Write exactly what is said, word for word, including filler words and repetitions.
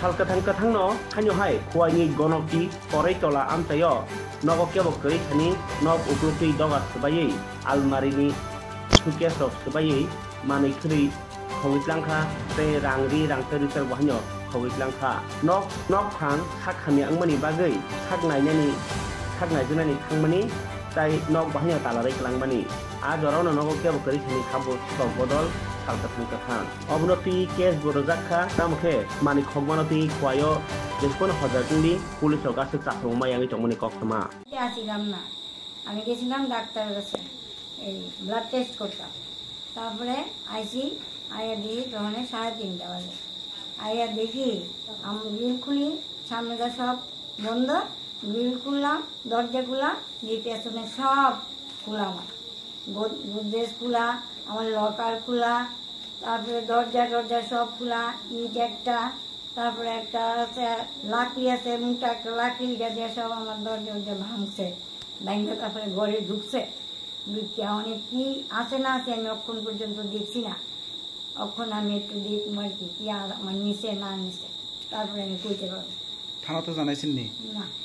Sal kwthang kwthangno haino hai Khowai ni Gonokti Korai Tola amchaio nogo kebo kwrwi thani nok uklukwi doga swbaiwi almari ni suitcase rok swbaiwi manwi khwrwi khogwi tlangkha tei rang ri rang tari tar bo haino khogwi tlangkha. Nok nok phang sak hamya wngmani bagwi sak nainani sak naijaknani thangmani tai nok bo haino tala rai kwlangmani. A jorao no nogo kebo kwrwi thani kha bo sok bodol sal kwthang kwthang. Obono twi case bo rwjak kha, tamo khe manwi khokmano twi Khowai o jesphano hojak wngdi police rok aswk chasong ma yangwi tongmani kok sama. আছিলাম না, আমি গেছিলাম ডাক্তারের কাছে এই blood test করতাম। তারপরে আইসি, আইয়া দেখি তখন সাড়ে তিনটা বাজে। আইয়া দেখি আমি গ্রিল খুলি, সামনেটা সব বন্ধ। গ্রিল খুললাম, দরজা খোলা, যে পেছনে সব খোলা আমার। গো- গোদরেজ খোলা, আমার লকার খোলা, তারপরে দরজা টরজা সব খোলা, ইট একটা, তারপরে একটা আছে লাকড়ি আছে, মোটা একটা লাকড়ি, এটা দিয়ে সব আমার দরজা টরজা ভাঙছে। ভাঙে তারপরে ঘরে ঢুকছে। ঢুকিয়া অনেক কি আছে না আছে আমি অক্ষণ পর্যন্ত দেখছি না। অক্ষণ আমি একটু দেখবো আর কি, কি আর আমার নিচে না নিচে, তারপরে আমি কইতে পারবো। থানাত জানাইছেন নি? না।